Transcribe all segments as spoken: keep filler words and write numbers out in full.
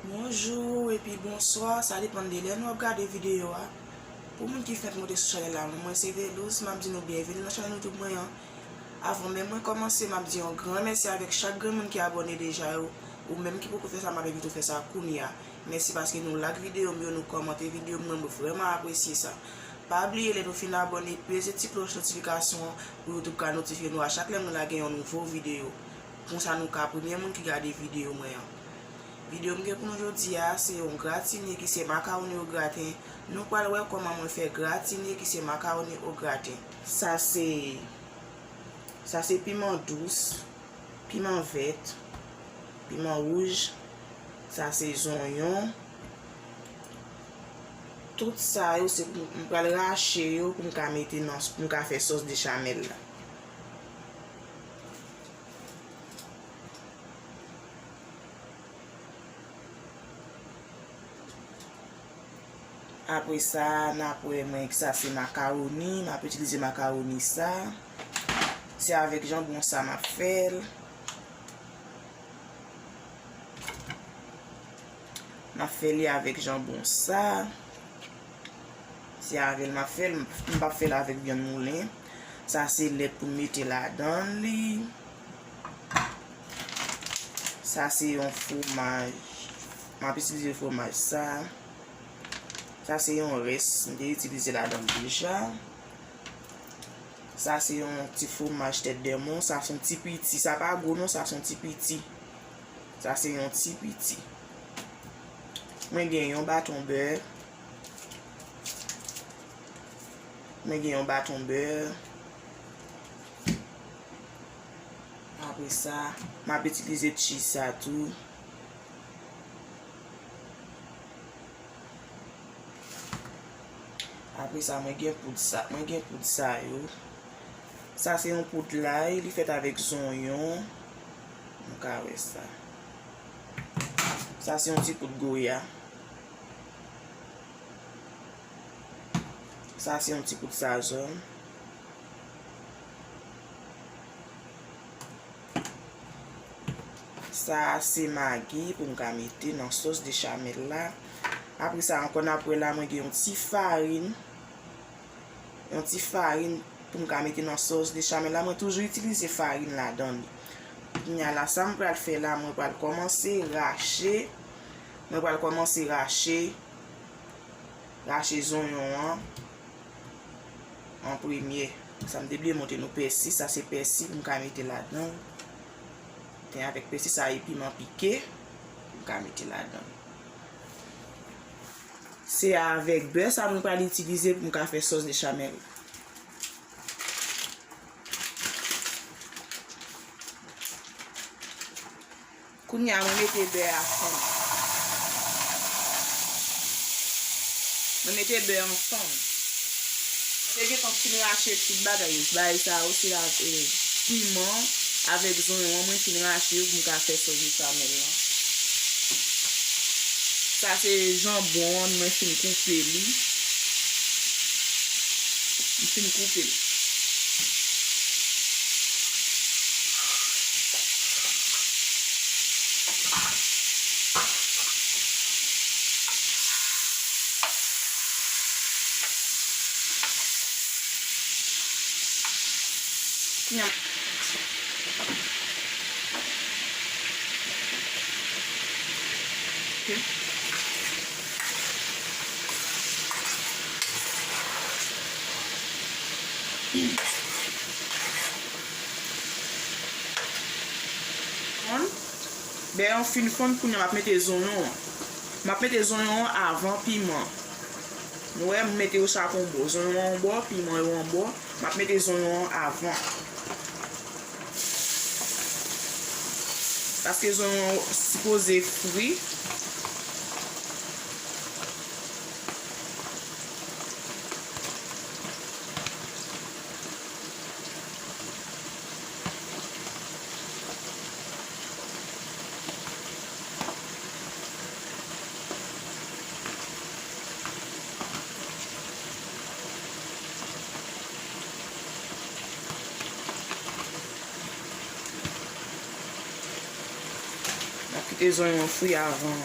Bonjou epi bonswa, sa depann de lè nou ap gade videyo a. Pou moun ki fèk monte sou chanèl la, non mwen se Velouz, m ap di nou byenveni nan chanèl YouTube mwen an. Avan menm mwen kòmanse, m ap di yon gran mèsi avèk chak grenn moun ki abòne deja yo. Ou menm ki poko fè sa, m ap envite w fè sa kounye a. Mèsi paske nou like videyo m yo, nou kòmante videyo m, mwen vrèman apresye sa. Pa bliye lè nou fin abòne, peze ti klòch notifikasyon an pou YouTube ka notifye nou a chak lè mwen lage yon nouvo videyo. Konsa nou ka premye moun ki gade videyo mwen an. Videyo m gen pou nou jodi a, se yon gratine ki se makawoni o graten. Nou pral wè kòman mwen fè gratine ki se makawoni o graten. Sa se, sa se piman dous, piman vèt, piman wouj, sa se zonyon. Tout sa yo se pou m pral rache yo pou m ka mete nan, pou m ka fè sòs bechamèl la. Apre sa, n ap wè mwen sa se makawoni, m ap itilize makawoni sa. Se avèk janbon sa m ap fè l. M ap fè li avèk janbon sa. Se avè l m ap fè l, m p ap fè l avèk vyann moulen. Sa se lèt pou m mete ladan li. Sa se yon fwomaj. M ap itilize fwomaj sa. Sa se yon rès, m te itilize ladan l deja. Sa se yon ti fwomaj tèt dèmon, sa se yon ti piti, sa pa gwo non, sa se yon ti piti. Sa se yon ti piti. Mwen gen yon baton bè. Mwen gen yon baton bè. Apre sa, m ap itilize cheese sa tou. Apre sa, mwen gen poud sa, mwen gen poud sa yo. Sa se yon poud lay, li fèt avèk zonyon. Nou ka wè sa. Sa se yon ti poud goya. Sa se yon ti poud sazòn. Sa se magi pou m ka mete nan sòs bechamèl la. Apre sa ankò, n ap wè la, mwen gen yon ti farin. Yon ti farin pou m ka mete nan sòs bechamèl la. Mwen toujou itilize farin ladan li. Kounye a la, sa m pral fè la, mwen pral kòmanse rache. Mwen pral kòmanse rache. Rache zonyon an. An premye, sa m te bliye montre nou pèsi, sa se pèsi pou m ka mete ladan. Ten avèk pèsi sa e piman pike pou m ka mete ladan. Se avèk bè sa mwen pral itilize pou m ka fè sòs bechamèl. Kounye a, mwen mete bè a fonn. Mwen mete bè an fonn. Mwen te gentan fin rache tout bagay yo. Bagay sa yo se a, e, piman avèk zonyon an, mwen fin rache yo pou m ka fè sòs bechamèl lan. Sa se janbon an, mwen fin koupe li. M fin koupe l. Kounye a, Bè an fin fonn, kounye a m ap mete zonyon an. M ap mete zonyon an avan piman. Nou wè, m mete yo chak yon bò. Zonyon an yon bò, piman yo yon bò. M ap mete zonyon an avan. Paske zonyon an sipoze fri. N ap kite zonyon an fri avan.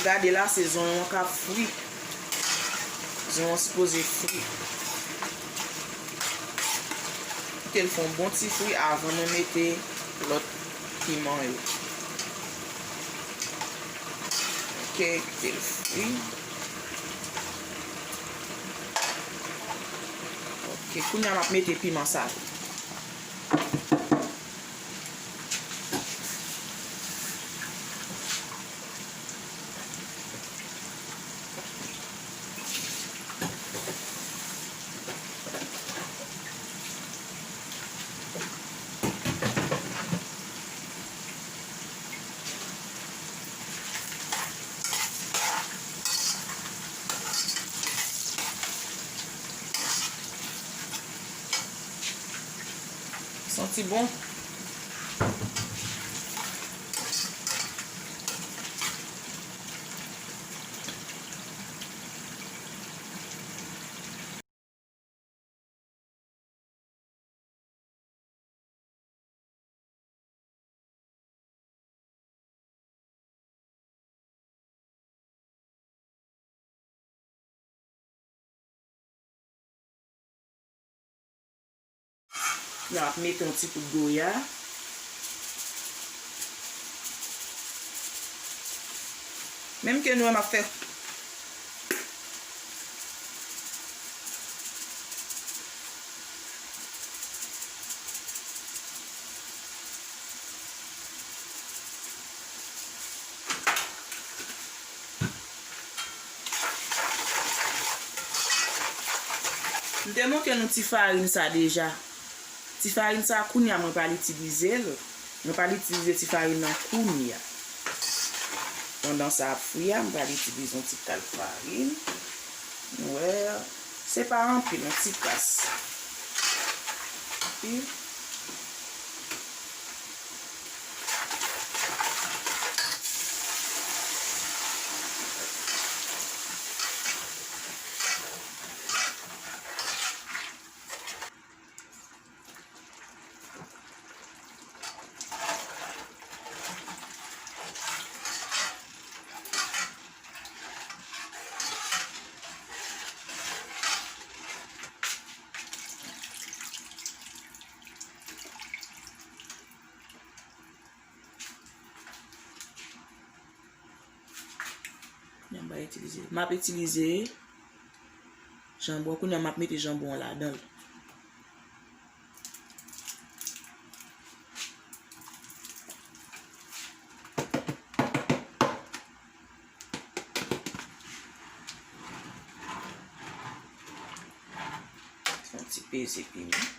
Gade la, se zonyon an k ap fri. Zonyon an sipoze fri. Kite l fè yon bon ti fri avan nou mete lòt piman yo. Ok, kite l fri. Ok, kounye a m ap mete piman sa tou. Santi bon. N ap mete yon ti kout goya. Menm ke nou wè m ap fè. M te montre nou ti farin sa deja. Ti farin sa, kounye a mwen pral itilize l. Mwen pral itilize ti farin nan kounye a. Pandan sa ap fri a, mwen pral itilize yon ti kal farin. Nou wè, se pa anpil, yon ti kras. Epi, Kounye a m pa itilize. M ap itilize janbon. Kounye a m ap mete janbon an ladan l. Fè yon ti peze piman.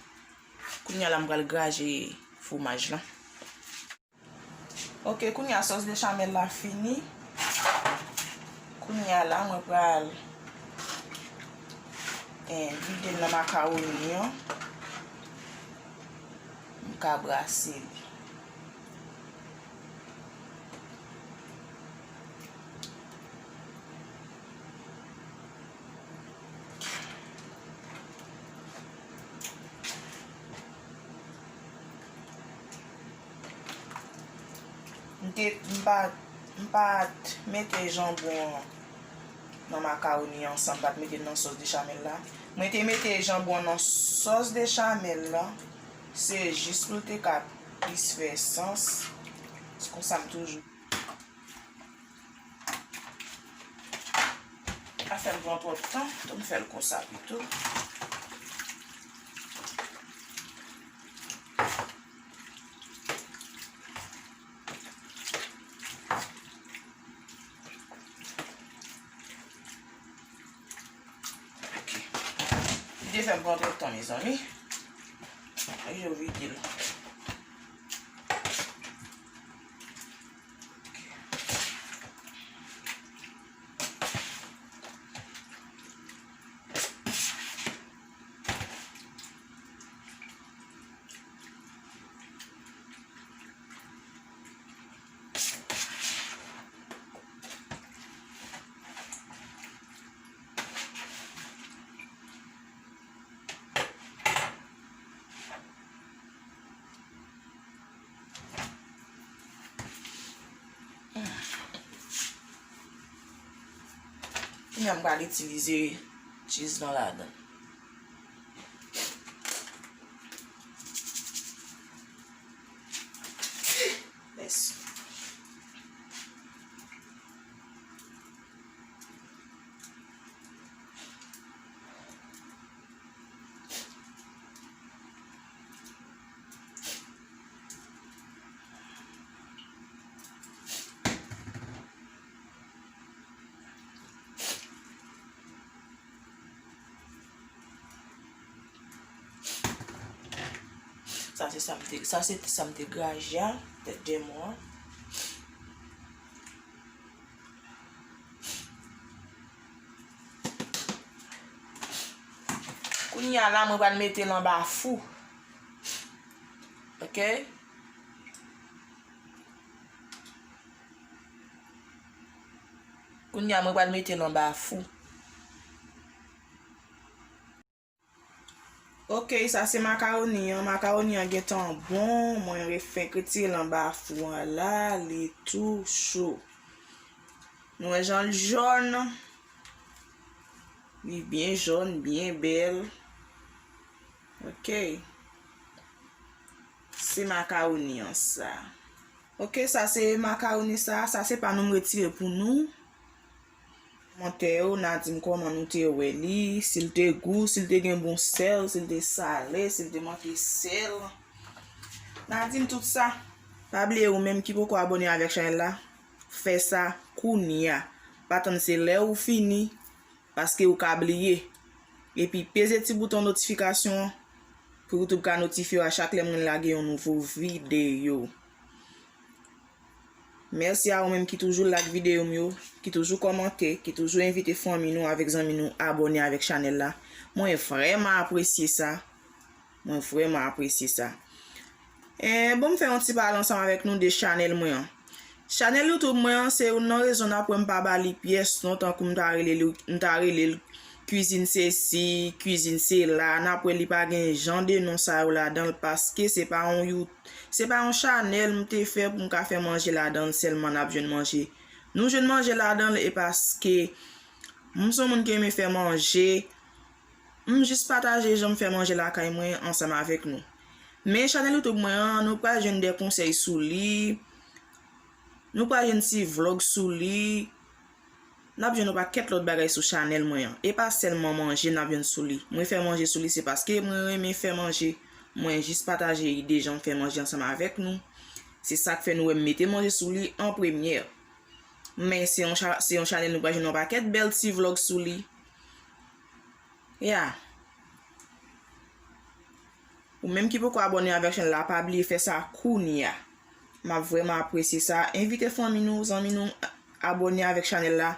Kounye a la, m pral graje fwomaj lan. Ok, kounye a sòs bechamel la fini. Kounye a la, mwen pral, eh, vide l nan makawoni an. M ka brase li. M te, m pa, m pa t mete janbon an nan makawoni an ansanm, m pa t mete l nan sòs bechamel la. Mwen te mete janbon an nan sòs bechamel la, se jis pou l te ka plis fè sans. Se konsa m toujou. Pa fè l pran twòp tan, tou m fè l konsa pito. Ok. Li te fè m pran twòp tan, mezanmi. Yo vide l. Kounye a m pral itilize cheese lan ladan. Yes. Sa se sa m te, sa se sa m te graje a, tèt dèmon an. Kounye a la, mwen pral mete l anba fou. Ok? Kounye a, mwen pral mete l anba fou. Ok, sa se makawoni an. Makawoni an gentan bon. Mwen refenk retire l anba fou an la. Li tou cho. Nou wè jan l jòn. Li byen jòn, byen bèl. Ok. Se makawoni an sa. Ok, sa se makawoni sa. Sa se pa nou m retire pou nou. Kòmantè yo, n a di m kòman nou te wè li, si l te gou, si l te gen bon sèl, si l te sale, si l te manke sèl. N a di m tout sa. Pa bliye ou menm ki poko abòne avèk chanèl la, fè sa kounye a. Pa tann se lè ou fini, paske ou ka bliye. Epi peze ti bouton notifikasyon an pou YouTube ka notifye w a chak lè mwen lage yon nouvo videyo. Mèsi a ou menm ki toujou like videyo m yo, ki toujou kòmante, ki toujou envite fanmi nou avèk zanmi nou abòne avèk chanèl la. Mwen vrèman apresye sa. Mwen vrèman apresye sa. E, bon, m fè yon ti pale ansanm avèk nou de chanèl mwen an. Chanèl YouTube mwen an, se youn nan rezon n ap wè m pa ba li pyès non, tankou m ta rele li, m ta rele l Kwizin sesi, kwizin sela, n ap wè li pa gen jan de non sa yo ladan l, paske se pa yon you-, se pa yon chanèl m te fè pou m ka fè manje ladan l sèlman n ap jwenn manje. Nou jwenn manje ladan l e paske m se yon moun ki renmen fè manje, m jis pataje jan m fè manje lakay mwen ansanm avèk nou. Men chanèl YouTube mwen an, nou pral jwenn de konsèy sou li, nou pral jwenn ti vlòg sou li, n ap jwenn yon pakèt lòt bagay sou chanèl mwen an. E pa sèlman manje n ap jwenn sou li. Mwen fè manje sou li, se paske mwen renmen fè manje. Mwen jis pataje ide jan m fè manje ansanm avèk nou. Se sa k fè nou wè m mete manje sou li an premyè. Men se yon cha-, se yon chanèl nou pral jwenn yon pakèt bèl ti vlòg sou li. Ya. Ou menm ki poko abòne avèk chanèl la, pa bliye fè sa kounye a. M ap vrèman apresye sa. Envite fanmi nou, zanmi nou, abòne avèk chanèl la.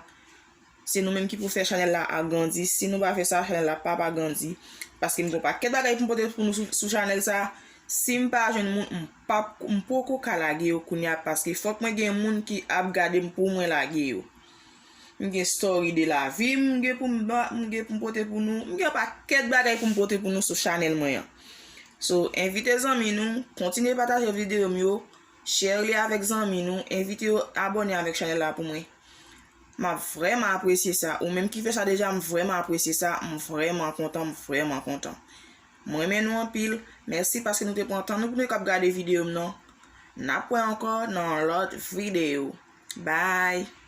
Se nou menm ki pou fè chanèl la agrandi. Si nou pa fè sa, chanèl la p ap agrandi. Paske m gen yon pakèt bagay pou m pote pou nou sou, sou chanèl sa. Si m pa jwenn moun, m p ap, m poko ka lage yo kounye a. Paske fòk mwen gen moun ki ap gade m pou mwen lage yo. M gen story de lavi m gen pou m ba, m gen pou m pote pou nou. M gen yon pakèt bagay pou m pote pou nou sou chanèl mwen an. So, envite zanmi nou, kontinye pataje videyo m yo, share li avèk zanmi nou, envite yo abòne avèk chanèl la pou mwen. M ap vrèman apresye sa. Ou menm ki fè sa deja, m vrèman apresye sa. M vrèman kontan, m vrèman kontan. M renmen nou anpil. Mèsi paske nou te pran tan nou pou nou k ap gade videyo m nan. N ap wè ankò nan yon lòt videyo. Bye!